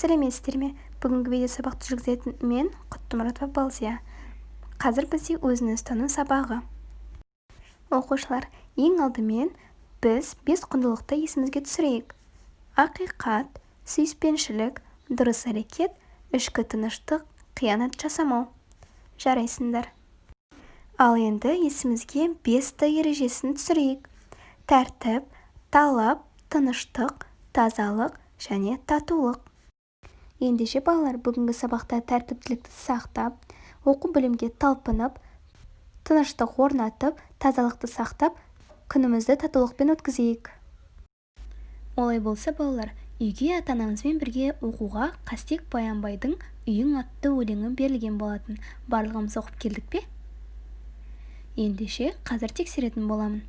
Сәлеметсіздер ме? Бүгінгі видео сабақты жүргізетін мен, Құттымұратова Балзия. Қазір бізде өзін өзі тану сабағы. Оқушылар, ең алдымен біз 5 құндылықты есімізге түсірейік. Ақиқат, сүйіспеншілік, дұрыс әрекет, ішкі тыныштық, қиянат жасамау. Жарайсыңдар. Ал енді есімізге 5Т ережесін түсірейік. Тәртіп, талап, тыныштық, тазалық және татулық. Ендеше балалар, бүгінгі сабақта тәртіптілікті сақтап, оқу білімге талпынып, тыныштық орнатып, тазалықты сақтап, күнімізді татулықпен өткізейік. Олай болса балалар, үйге ата-анамызбен бірге оқуға Қастек Баянбайдың Үйің атты өлеңі берілген болатын. Барлығымыз оқып келдік пе? Ендеше қазір тексеретін боламын.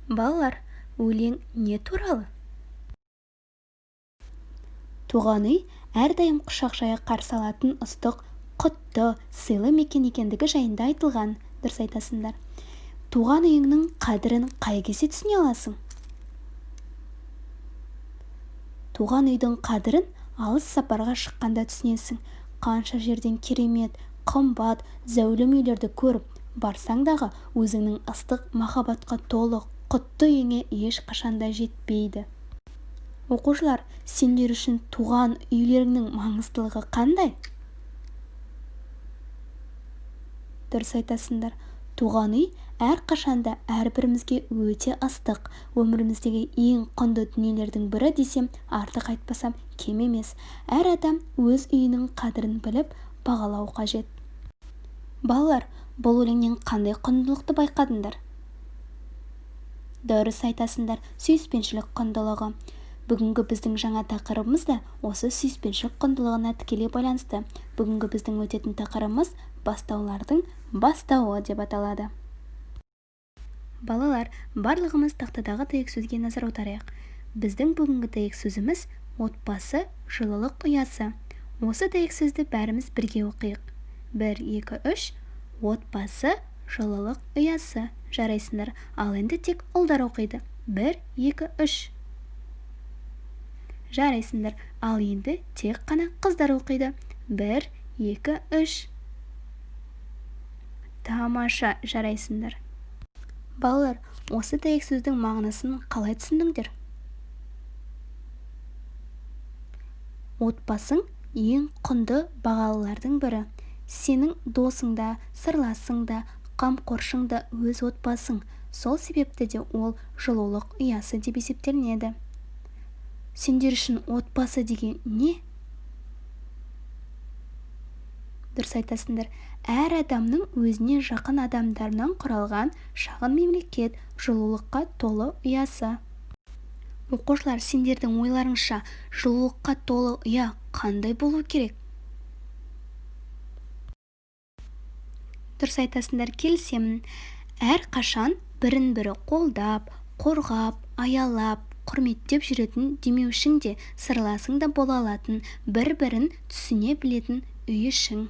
Балалар, өлең не туралы? Туған үй әрдайым құшақ жая қарсы алатын ыстық, құтты, сыйлы мекен екендігі жайында айтылған. Дұрыс айтасыңдар. Туған үйіңнің қадірін қай кезде түсіне аласың? Туған үйдің қадірін алыс сапарға шыққанда түсінесің. Қанша жерден керемет, қымбат, зәулім үйлерді көріп, барсаң дағы өзіңнің ыстық махаббатқа толы құтты үйіңе ешқашанда жетпейді. Оқушылар, сендер үшін туған үйлеріңнің маңыздылығы қандай? Дұрыс айтасыңдар. Туған үй әрқашанда әрбірімізге өте ыстық, өміріміздегі ең құнды дүниелердің бірі десем, артық айтпасам кем емес. Әр адам өз үйінің қадірін біліп, бағалау қажет. Балалар, бұл өлеңнен қандай құндылықты байқадыңдар? Дұрыс айтасыңдар, сүйіспеншілік құндылығы. Бүгінгі біздің жаңа тақырыбымыз да осы сүйіспеншілік құндылығына тікелей байланысты. Бүгінгі біздің өтетін тақырыбымыз бастаулардың бастауы деп аталады. Балалар, барлығымыз тақтадағы дәйек сөзге назар аударайық. Біздің бүгінгі дәйек сөзіміз отбасы жылылық ұясы. Осы дәйек сөзді бәріміз бірге оқиық. 1, 2, 3. Отбасы жылылық ұясы. Жарайсыңдар. Ал енді тек ұлдар оқиды. 1, 2, 3. Жарайсыңдар. Ал енді тек қана қыздар оқиды. 1, 2, 3. Тамаша, жарайсыңдар. Балалар, осы дәйек сөздің мағынасын қалай түсіндіңдер? Отбасың ең құнды бағалылардың бірі. Сенің досың да, сырласың да, қамқоршың да өз отбасың. Сол себепті де ол жылулық ұясы деп есептелінеді. Сендер үшін отбасы деген не? Дұрыс айтасыңдар. Әр адамның өзіне жақын адамдарынан құралған шағын мемлекет, жылулыққа толы ұясы. Оқушылар, сендердің ойларыңша жылулыққа толы ұя қандай болу керек? Дұрыс айтасыңдар, келісемін. Әр қашан бірін-бірі қолдап, қорғап, аялап, құрметтеп жүретін демеушің де, сырласың да бола алатын, бір-бірін түсіне білетін үй ішің.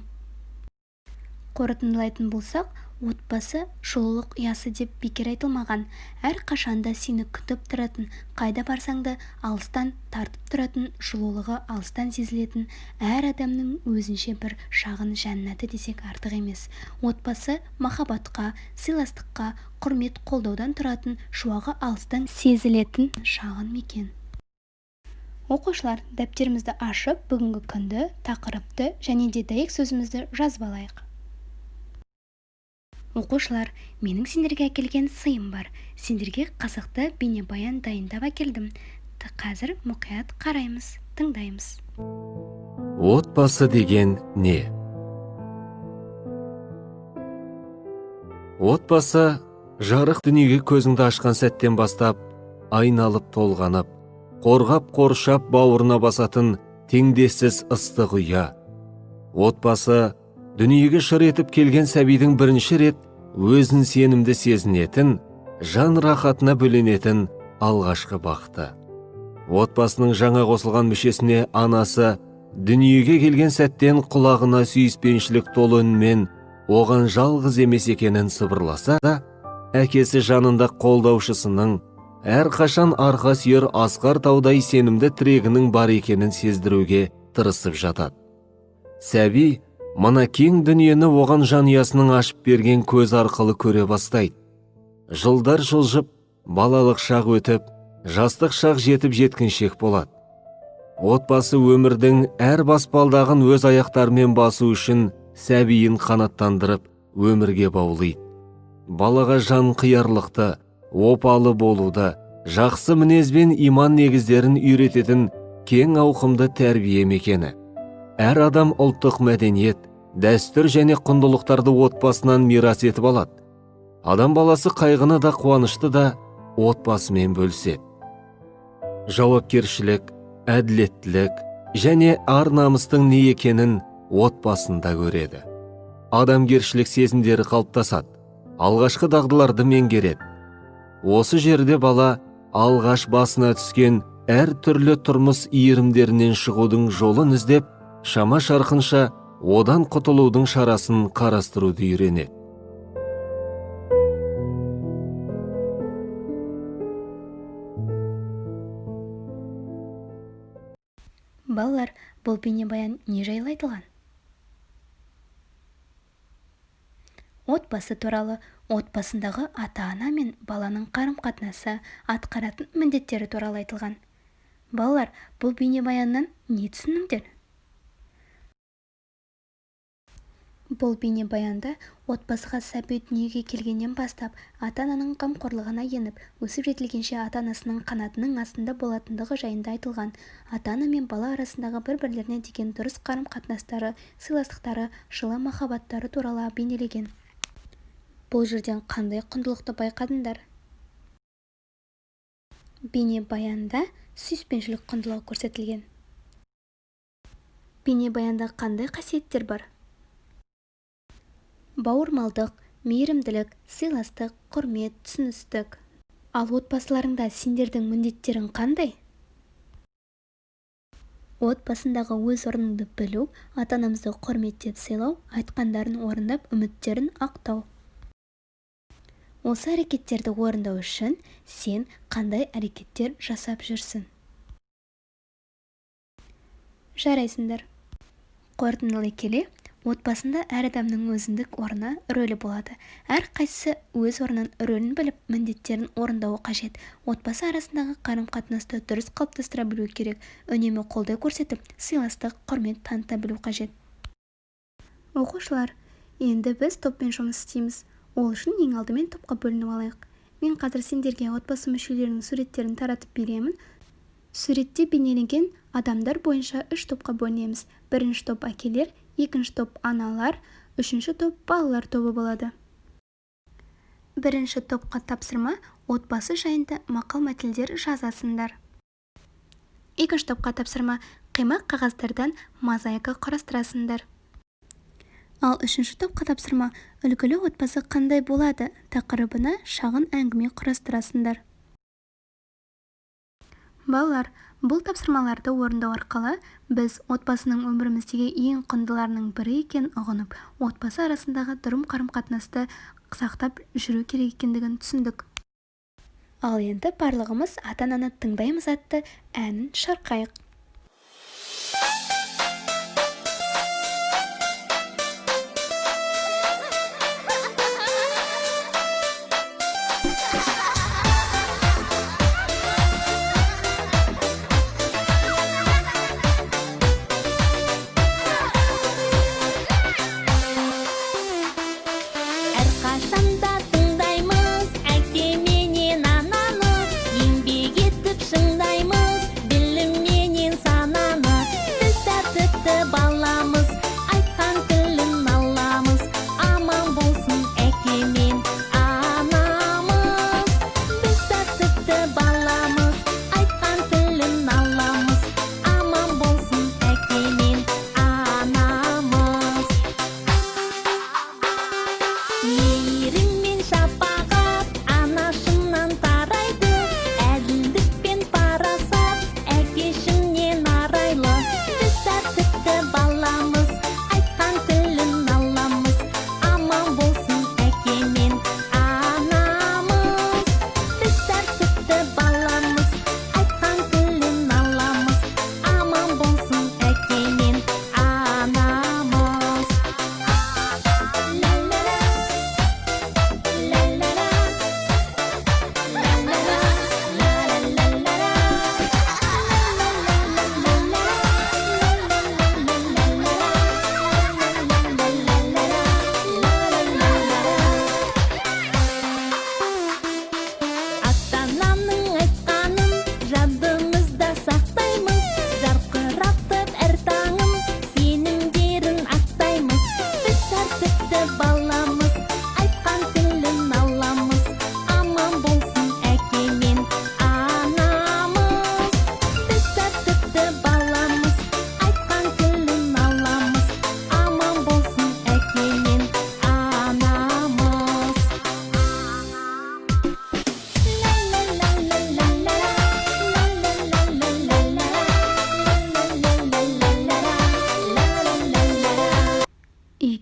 Қорытындылайтын болсақ, отбасы жылулық ұясы деп бекер айтылмаған. Әр қашанда сені күтіп тұратын, қайда барсаң да алыстан тартып тұратын, жылулығы алыстан сезілетін әр адамның өзінше бір шағын жәннаты десек артық емес. Отбасы махаббатқа, сыйластыққа, құрмет қолдаудан тұратын, шуағы алыстан сезілетін шағын мекен. Оқушылар, дәптерімізді ашып, бүгінгі күнді, тақырыпты және де дәйек сөзімізді жазып алайық. Оқушылар, менің сендерге әкелген сыйым бар. Сендерге қызықты бейнебаян дайындап әкелдім. Қазір мұқият қараймыз, тыңдаймыз. Отбасы деген не? Отбасы жарық дүниеге көзіңді ашқан сәттен бастап, айналып толғанып, қорғап қоршап бауырына басатын теңдессіз ыстық ұя. Отбасы дүниеге шыр етіп келген сәбидің бірінші рет өзін сенімді сезінетін, жан рахатына бөленетін алғашқы бақыты. Отбасының жаңа қосылған мүшесіне анасы дүниеге келген сәттен құлағына сүйіспеншілік толы үнмен оған жалғыз емес екенін сыбырласа да, әкесі жанында қолдаушысының, Әрқашан арқа сүйер асқар таудай сенімді тірегінің бар екенін сездіруге тырысып жатады. Сәби мына кең дүниені оған жанұясының ашып берген көз арқылы көре бастайды. Жылдар жылжып, балалық шақ өтіп, жастық шақ жетіп жеткіншек болады. Отбасы өмірдің әр баспалдағын өз аяқтарымен басу үшін сәбиін қанаттандырып, өмірге баулиды. Балаға жан қиярлықты, опалы болуды, жақсы мінез бен иман негіздерін үйрететін кең ауқымды тәрбие мекені. Әр адам ұлттық мәдениет, дәстүр және құндылықтарды отбасынан мирас етіп алады. Адам баласы қайғыны да, қуанышты да отбасымен бөліседі. Жауапкершілік, әділеттілік және ар намыстың не екенін отбасында көреді. Адамгершілік сезімдері қалыптасады, алғашқы дағдыларды меңгереді. Осы жерде бала алғаш басына түскен әр түрлі тұрмыс иірімдерінен шығудың жолын іздеп, шама шарқынша одан құтылудың шарасын қарастыруды үйренеді. Балалар, бұл бейнебаян не жайлы айтылған? Отбасы туралы, отбасындағы ата-ана мен баланың қарым-қатынасы, атқаратын міндеттері туралы айтылған. Балалар, бұл бейнебаяннан не түсіндіңдер? Бұл бейнебаянда отбасыға сәби дүниеге келгеннен бастап ата-ананың қамқорлығына еніп, өсіп жетілгенше ата-анасының қанатының астында болатындығы жайында айтылған. Ата-ана мен бала арасындағы бір-бірлеріне деген дұрыс қарым-қатынастары, сыйластықтары, жылы махаббаттары туралы бейнелеген. Бұл жерден қандай құндылықты байқадыңдар? Бейнебаянда сүйіспеншілік құндылығы көрсетілген. Бейнебаянда қандай қасиеттер бар? Бауырмалдық, мейірімділік, сыйластық, құрмет, түсіністік. Ал отбасыларыңда сендердің міндеттерің қандай? Отбасындағы өз орныңды білу, ата-анамызды құрметтеп сыйлау, айтқандарын орындап, үміттерін ақтау. Осы әрекеттерді орындау үшін сен қандай әрекеттер жасап жүрсің? Жарайсыңдар. Қорытындылай келе, отбасында әр адамның өзіндік орны, рөлі болады. Әрқайсысы өз орнын, рөлін біліп, міндеттерін орындауы қажет. Отбасы арасындағы қарым-қатынасты дұрыс қалыптастыра білу керек. Үнемі қолдау көрсетіп, сыйластық, құрмет таныта білу қажет. Оқушылар, енді біз топпен жұмыс істейміз. Ол үшін ең алдымен топқа бөлініп алайық. Мен қазір сендерге отбасы мүшелерінің суреттерін таратып беремін. Суретте бейнеленген адамдар бойынша үш топқа бөлінеміз. Бірінші топ әкелер, екінші топ аналар, үшінші топ балалар тобы болады. Бірінші топқа тапсырма: отбасы жайында мақал-мәтелдер жазасыңдар. Екінші топқа тапсырма: қимақ қағаздардан мозаика құрастырасыңдар. Ал үшінші топқа тапсырма: үлгілі отбасы қандай болады тақырыбына шағын әңгіме құрастырасыңдар. Балалар, бұл тапсырмаларды орындау арқылы біз отбасының өміріміздегі ең құндыларының бірі екенін ұғынып, отбасы арасындағы дұрыс қарым-қатынасты сақтап жүру керек екендігін түсіндік. Ал енді барлығымыз ата-ананы тыңдаймыз атты әнін шырқайық. Әрқашанда тыңдаймыз әке менен ананы, еңбек етіп шыңдаймыз білімменен.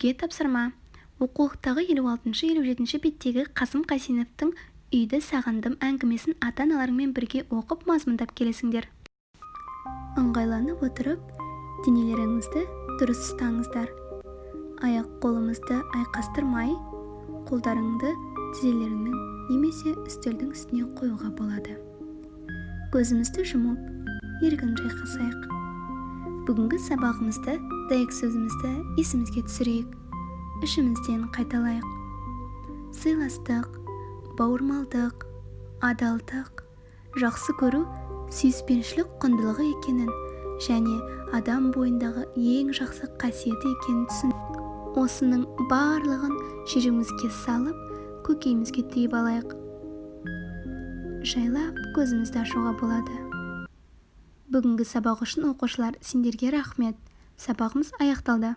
Үйге тапсырма. Оқулықтағы 56-57 беттегі Қасым Қайсеновтің «Үйді сағындым» әңгімесін ата-аналарыңмен бірге оқып, мазмұндап келесіңдер. Ыңғайланып отырып, денелеріңізді дұрыс ұстаңыздар. Аяқ қолымызды айқастырмай, қолдарыңды тізелеріңнің немесе үстелдің үстіне қоюға болады. Көзімізді жұмып, еркін жайғасайық. Бүгінгі сабағымызды, дәйек сөзімізді есімізге түсірейік, ішімізден қайталайық. Сыйластық, бауырмалдық, адалдық, жақсы көру сүйіспеншілік құндылығы екенін және адам бойындағы ең жақсы қасиеті екенін түсін. Осының барлығын жүрегімізге салып, көкейімізге түйіп алайық. Жайлап көзімізді ашуға болады. Бүгінгі сабақ үшін, оқушылар, сендерге рахмет. Сабағымыз аяқталды.